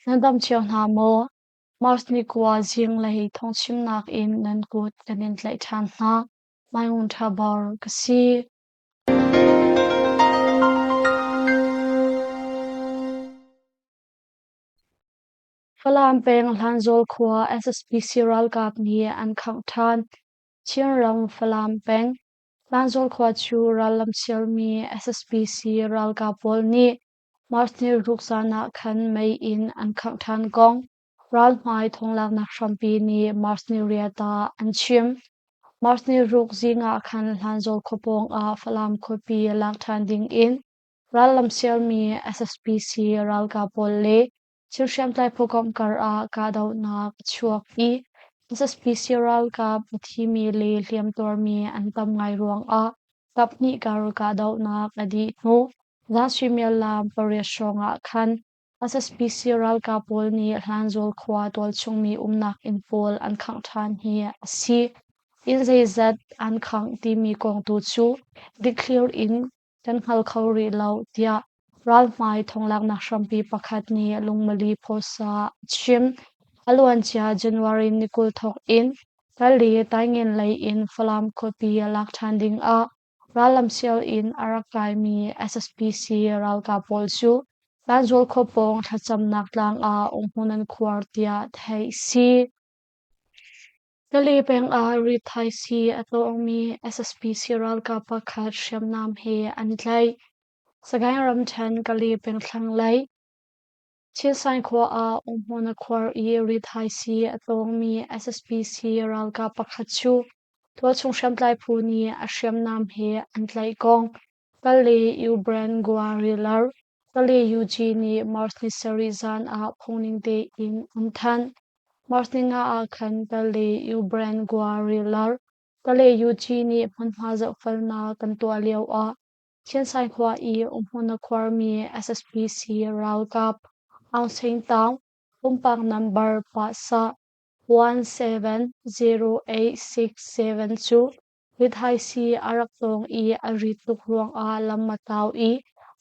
Nan dam cio hna maw? Mars ni kua zinglei thawngchimnak in nan kut kan in tlaih ṭhan hna. Mai Ngun Ṭha Bor ka si. Falam peng Hlanzawl khua SSPC ralkap nih an khangh ṭhan. Chinram Falam peng Hlanzawl khua cu rallam sialmi SSPC ralkap pawl nih March ni ruk zan ah khan mei in an khangh ṭhan kong ralhmai thawnglaknak hrampi nih March ni riat ah an chim. March ni ruk zing ah khan Hlanzawl khua pawng ah Falam khuapi lak ṭhan ding in rallam sialmi SSPC ralkap pawl le thil hriamtlai phukomh kar ah kahdohnak a chuak i SSPC ralkap a thimi le hliamtuarmi an tam ngai ruangah kaphnih kar kahdohnak a dih hnu zan suimilam pariat hrawng ah khan SSPC ralkap pawl nih Hlanzawl khua tualchungmi umnak inn pawl an khangh ṭhan hi a si. Inn zeizat an khangh timi kong tu cu dikthlir in kan hngal kho rih lo tiah ralhmai thonglaknak hrampi pakhat nih lungmali phosa a chim. A luancia January ni 20 thawk in Kali Taingen lei in Falam khuapi lak ṭhan ding ah rallam sial in a rak kaimi SSPC ralkap pawl cu Tanzawl khua pawng thlacamnak tlang ah umhmun an khuar tiah theih si. Kali peng ah rithaisii a tawngmi SSPC ralkap pakhat hriamnam he an tlaih. Sagaing ramṭhen Kali peng thlanglei Chinsaing khua ah umhmun a khuar i rithaisii a tawngmi SSPC ralkap pakhat cu tualchung hriamtlai phu nih a hriamnam he an tlaih kong Kale Ubran Guarilar Kale UG nih March ni sarih zan ah phungning tein an thanh. March ni nga ah khan Kale Ubran Guarilar Kale UG nih hmunhma zohfelnak kan tuah lio ah Thiansai khua i umhmun a khuarmi SSPC ralkap Aung Sein Taung pumpak nambar pahsah 170867 cu rithaisii a rak tawng i a rit tuk ruangah lam a tau i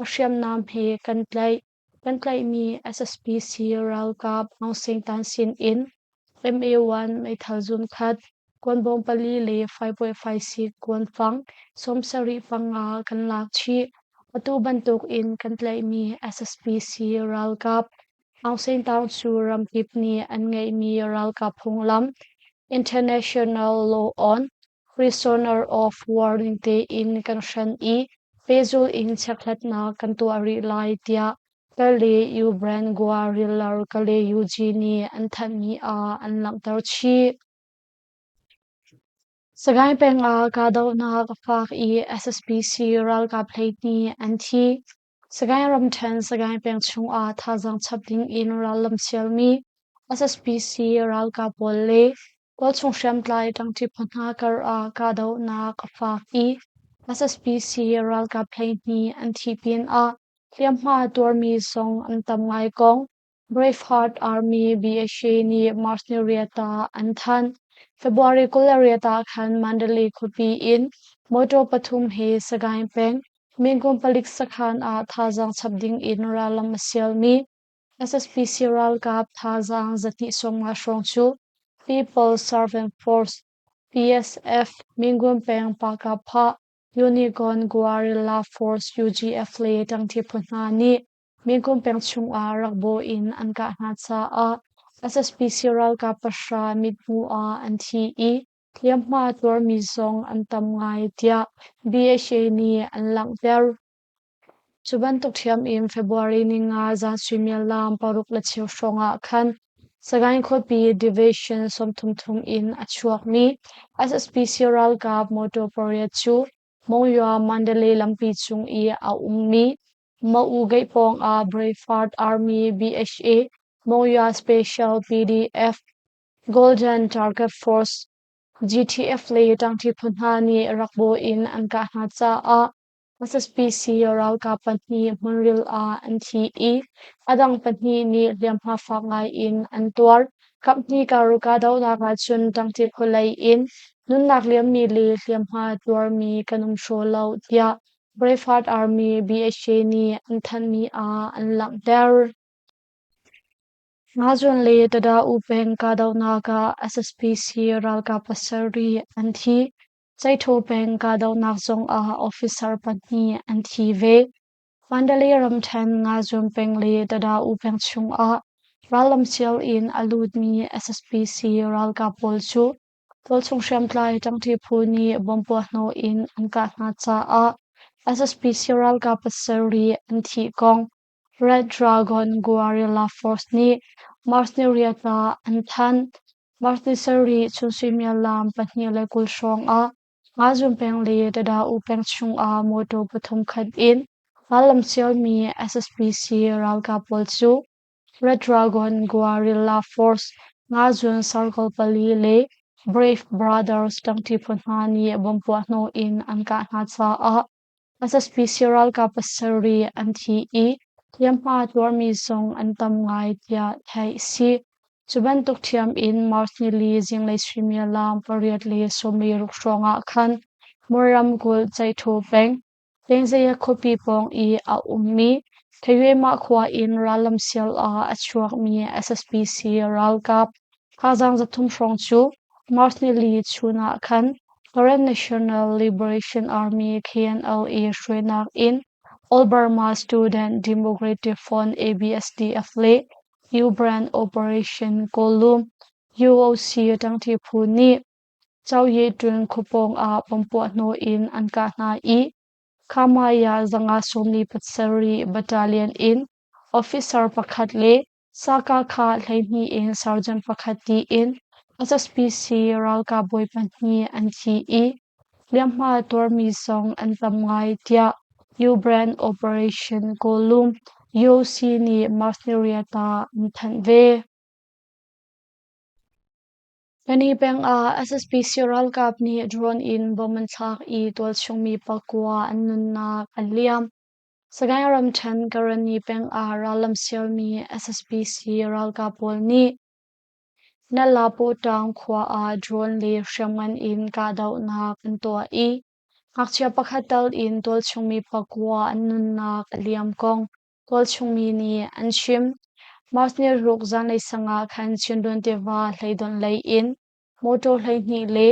a hriamnam he kan tlaih. Kan tlaihmi SSPC ralkap Aung Sein Tan sin in MA1 meithal zunkhat, kuanbawm pali le 5.56 kuanfang 75 kan lak chih. Atu bantuk in kan tlaihmi SSPC ralkap Aung Sein Taung cu ramkip nih an ngeihmi ralkap phunglam International Law on Prisoner of War ning tein kan hren i pehzulh in chekhlatnak kan tuah rih lai tiah Kale Ubran Guarilar Kale UG nih an thanhmi ah an langhter chih. Sagaing peng ah kahdohnak a fak i SSPC ralkap 12 an thi. Sagaing ramṭhen Sagaing peng chungah thazaang chap ding in rallam sialmi SSPC ralkap pawl le tualchung hriamtlai ṭangṭi phu hna kar ah kahdohnak a fak i SSPC ralkap 12 an thih pinah hliamhma tuarmi zong an tam ngai kong Braveheart Army BHA nih March ni riat ah an thanh. February 28 ah khan Mandalay khuapi in motor pathum he Sagaing peng Mingun palik sakhan ah thazaang chap ding in rallam a sialmi SSPC ralkap thazaang 250 hrawng cu People Servant Force PSF Mingun peng Pakapha Unicorn Guerrilla Force UGF le ṭangṭi phu hna nih Mingun peng chungah rak bawh in an kah hna caah SSPC ralkap pahra mithmuh ah an thi i hliamhma tuarmi zong an tam ngai tiah BHA nih an langhter. Cu bantuk ṭhiam in February ninga zan suimilam paruk le cheu hrawng ah khan Sagaing khuapi Division 33 in a chuakmi SSPC ralkap motor pariat cu Monywa Mandalay lampi cung i a ummi Ma'u gate pawng ah Braveheart Army BHA Monywa Special PDF Golden Target Force GTF le ṭangṭi phu hna nih rak bawi in an kah hna caah SSPC ralkap pahnih hmunril ah an thi i a dang pahnih nih hliamhma fak ngai in an tuar. Kaphnih kar kahdohnak ahcun ṭangṭi khualei in nunnak liammi le hliamhma tuarmi kan um hraw lo tiah Braveheart Army BHA nih an thanhmi ah an langhter. Ngazun le Tada-U peng kahdohnak ah SSPC ralkap pasarih an thi. Ceithaw peng kahdohnak zongah officer pahnih an thi ve. Mandalay ramṭhen Ngazun peng le Tada-U peng chungah rallamsial in a lutmi SSPC ralkap pawl cu tualchung hriamtlai ṭangṭi phu nih bomb puahhnawh in an kah hna caah SSPC ralkap pasarih an thih kong Red Dragon Guerrilla Force nih March ni riat ah an thanh. March ni sarih chun suimilam 2:20 hrawng ah Ngazun peng le Tada-U peng chungah mawṭaw pathum khat in rallam sialmi SSPC ralkap pawl cu Red Dragon Guerrilla Force Ngazun Circle pali le Brave Brothers ṭangṭi phu hna nih bomb puahhnawh in an kah hna caah SSPC ralkap pasarih an thi i hliamhma tuarmi zong an tam ngai tiah theih a si. Cu bantuk ṭhiam in March nili zinglei suimilam 8:46 hrawng ah khan Mur ramkulh Ceithaw peng Tengzaya khuapi pawng i a ummi Thayuemah khua in rallam sial ah a chuakmi SSPC ralkap thazaang 300 hrawng cu March nili chun ah khan Karen National Liberation Army KNLA hruainak in All Burma Student Democratic Front ABSDF le U Brand Operation Kawlum UOC ṭangṭi phu nih Choye Tun khuapawng ah bomb hnawh in an kah hna i Khamaya 547 Battalion in officer pakhat le Sakakha 12 in sergeant pakhat tiin SSPC ralkap bawi pahnih an thi i hliamhma tuarmi zong an tam ngai tiah U-Brand Operation Kawlum UOC nih March ni riat ah an thanh ve. Kani peng ah SSPC ralkap nih drone in bomb an thlak i tualchung mi pakua an nunnak a liam. Sagaing ramṭhen Karenni peng ah rallam sialmi SSPC ralkap pawl nih Nalapotaung khua ah drone le hriamngan in kahdohnak an tuah i ngakchia pakhat tal in tualchung mi pakua an nunnak a liam kong tualchung mi nih an chim. March ni ruk zanlei sang ah khan Chindwin tiva hleidonh lei in motor 12 le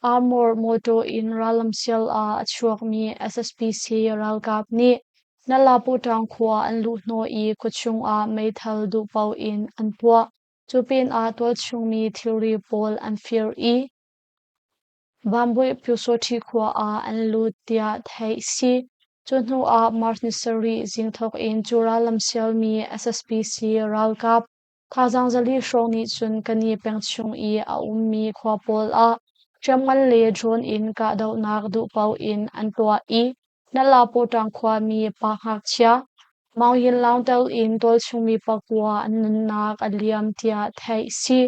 Armor mawṭaw in rallam sial ah a chuakmi SSPC ralkap nih Nalapotaung khua an luhhnawh i khuachung ah meithal duhpaoh in an puah. Cu pinah tualchung mi thilri pawl an fir i Bambuih Pyusawṭhi khua ah an lut tiah theih a si. Cu hnu ah March ni sarih zingthawk in cu rallam sialmi SSPC ralkap Thazaang 400 hrawng nih cun Kani peng chung i a ummi khua pawl ah hriamngan le drone in kahdohnak duhpaoh in an tuah i Nalapawṭang khuami pa ngakchia Maung Yin Laung tel in tualchungmi pakua an nunnak a liam tiah theih a si.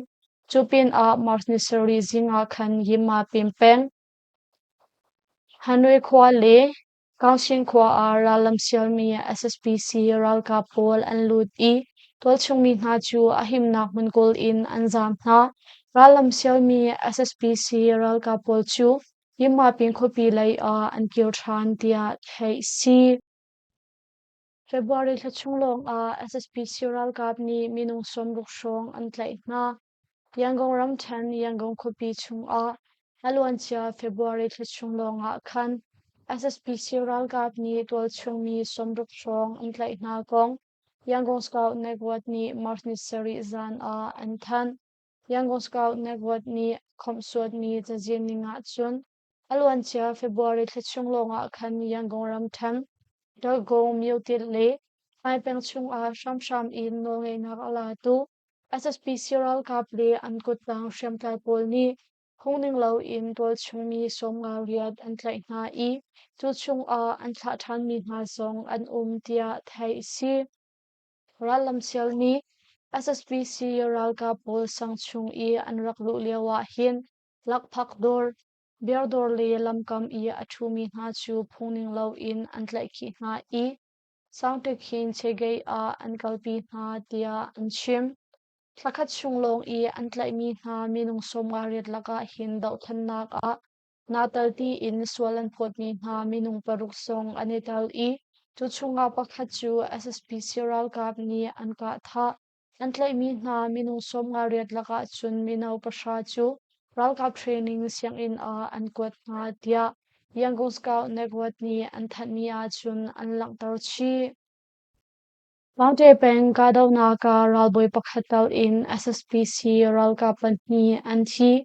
Cu pinah March ni sarih zing ah khan Yimapin peng Hanoi khua le Kangshin khua ah rallam sialmi SSPC ralkap pawl an lut i tualchung mi hna cu a himnak hmun kawl in an zaam hna. Rallam sialmi SSPC ralkap pawl cu Yinmapin khuapi lei ah an kir ṭhan tiah theih a si. February thla chung lawng ah SSPC ralkap nih minung 60 hrawng an tlaih hna. Yangon ramṭhen Yangon khuapi chungah a luancia February thla chung lawngah khan SSPC ralkap nih tualchung mi 60 hrawng an tlaih hna kong Yangon Scout Network nih March ni sarih zan ah an thanh. Yangon Scout Network nih khawmhsuatmi cazin ning ahcun a luancia February thla chung lawngah khan Yangon ramṭhen Dagon Myotit le Mai peng chungah hramhram in nawlngeihnak a latu SSPC ralkap le an kuttang hriamtlai pawl nih phungning loin tualchung mi 50 riat an tlaih hna i cu chungah an thlah ṭhanmi hna zong an um tiah theih a si. Rallam sialmi SSPC ralkap pawl sang chung i an rak luh lio ah hin lakphak dawr, beer dawr le lamkam i a ṭhumi hna cu phungning loin an tlaihkhih hna i Sangtekhin Chegei ah an kalpi hna tiah an chim. Thlakhat chung lawng i an tlaihmi hna minung 58 lakah hin dohthlennak ah naa tel tiin sual an phawtmi hna minung paruk zong an i tel i cu chungah pakhat cu SSPC ralkap nih an kah thah. An tlaihmi hna minung 58 lakah cun mino 10 cu ralkap training sianginn ah an kuat hna tiah Yangon Scout Network nih an thanhmi ahcun an langhter chih. Mangte peng kahdohnak ah ralbawi pakhat tal in SSPC ralkap pahnih an thi.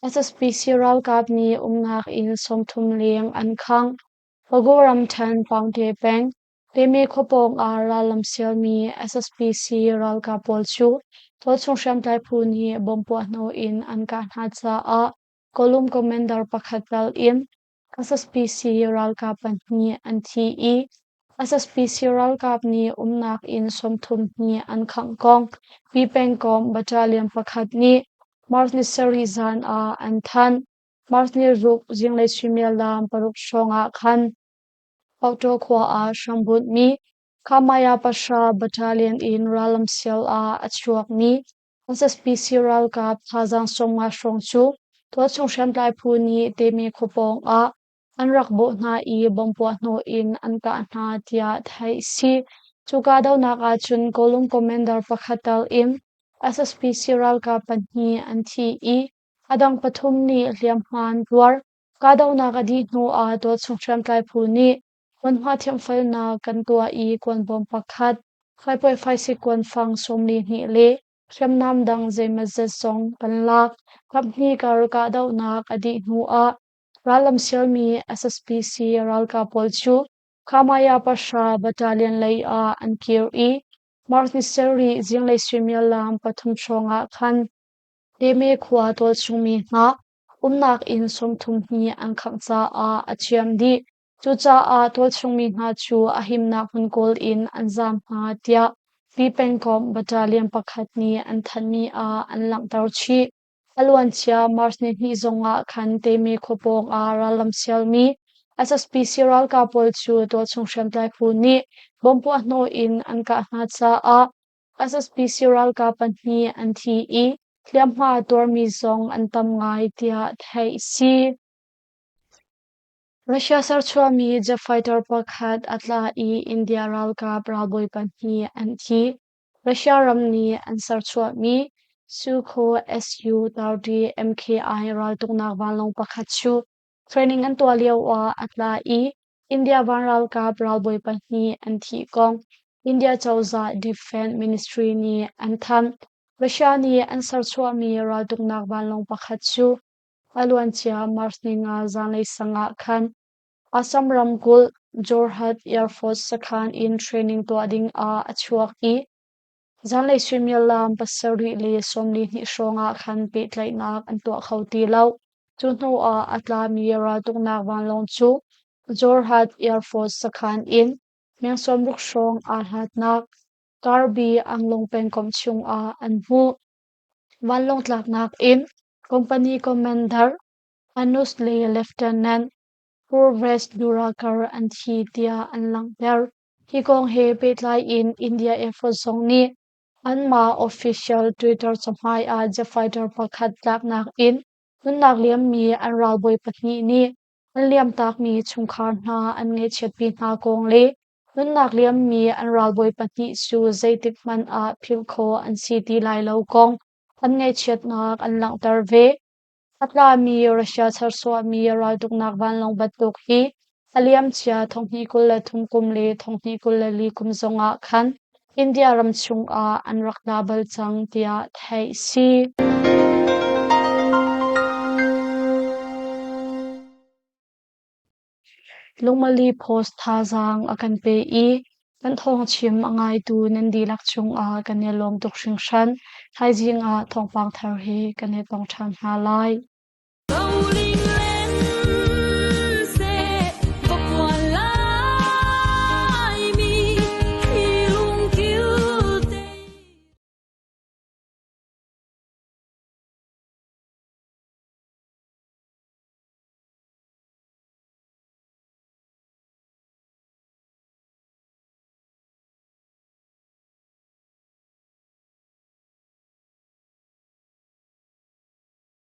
SSPC ralkap nih umnak inn 30 leng an khangh. Pago ramṭhen Paungte peng Teme khua pawng ah rallam sialmi SSPC ralkap pawl cu tualchung hriamtlai phu nih bomb puahhnawh in an kah hna caah Kawlum commander pakhat tal in SSPC ralkap pahnih an thi i SSPC ralkap nih umnak inn 30 hnih an khangh kong Pi pengkomh battalion pakhat nih March ni sarih zan ah an thanh. March ni ruk zinglei suimilam 6 hrawng ah khan Pauktaw khua ah hrambunhmi Khamaya Pasha Battalion in rallam sial ah a chuakmi SSPC ralkap thazaang 50 hrawng cu tualchung hriamtlai phu nih Teme khua pawng ah an rak bawh hna i bomb puahhnawh in an kah hna tiah theih a si. Cu kahdohnak ahcun Kawlum commander pakhat tal in SSPC ralkap pahnih an thi i a dang pathum nih hliamhma an tuar. Kahdohnak a dih hnu ah tualchung hriamtlai phu nih hmunhma thiamfelnak kan tuah i kuanbawm pakhat, 5.56 kuanfang 42 le hriamnam dang zeimawzat zong kan lak. Kaphnih kar kahdohnak a dih hnu ah rallam sialmi SSPC ralkap pawl cu Khamaya pahra battalion lei ah an kir i March ni sarih zinglei suimilam 3 hrawng ah khan Teme khua tualchungmi hna umnak inn 30 hnih an khangh caah a ciam dih. Cucaah tualchungmi hna cu a himnak hmun kawl in an zaam hna tiah Pi pengkomh battalion pakhat nih an thanhmi ah an langhter chih. A luancia March nihnih zongah khan Teme khua pawng ah rallam sialmi SSPC ralkap pawl cu tualchung hriamtlai phu nih bomb puahhnawh in an kah hna caah SSPC ralkap pahnih an thi i hliamhma tuarmi zong an tam ngai tiah theih a si. Russia serchuahmi jet fighter pakhat a tla i India ralkap ralbawi pahnih an thi. Russia ram nih an serchuahmi Sukhoi Su-30 MKI raltuknak vanlawng pakhat cu training an tuah lioah a tla i India van ralkap ralbawi pahnih an thih kong India cozah Defense Ministry nih an thanh. Russia nih an serchuahmi raltuknak vanlawng pakhat cu a luancia March ni nga zanlei sang ah khan Assam ramkulh Jorhat Air Force sakhan in training tuah ding ah a chuak i zanlei suimilam 7:42 hrawng ah khan pehtlaihnak an tuah kho ti lo. Cu hnu ah a tlami raltuknak vanlawng cu Jorhat Air Force sakhan in meng 60 hrawng aa hlatnak Karbi Anglong pengkomh chung ah an hmuh. Vanlawng tlaknak in company commander Anush le Lieutenant Purvesh Durakar an thi tiah an langhter. Hi kong he pehtlai in India Air Force zong nih anmah official Twitter cahmai ah jet fighter pakhat tlaknak in nunnak liammi an ralbawi pahnih nih an liamtakmi chungkhar hna an ngaihchiatpi hna kong le nunnak liammi an ralbawi pahnih cu zeitik hmanh ah philh khawh an si ti lai lo kong an ngaihchiatnak an langhter ve. A tlami Russia serchuahmi raltuknak vanlawng bantuk hi a liamcia 2023 kum le 2024 kum zongah khan India ram chungah an rak tla bal cang tiah theih a si. Lungmali Post thazaang a kan pe i kan thawngchim a ngaitu nan dihlak cungah kan i lawm tuk hringhran. Thaizing ah thawngpang thar he kan i tong ṭhan hna lai.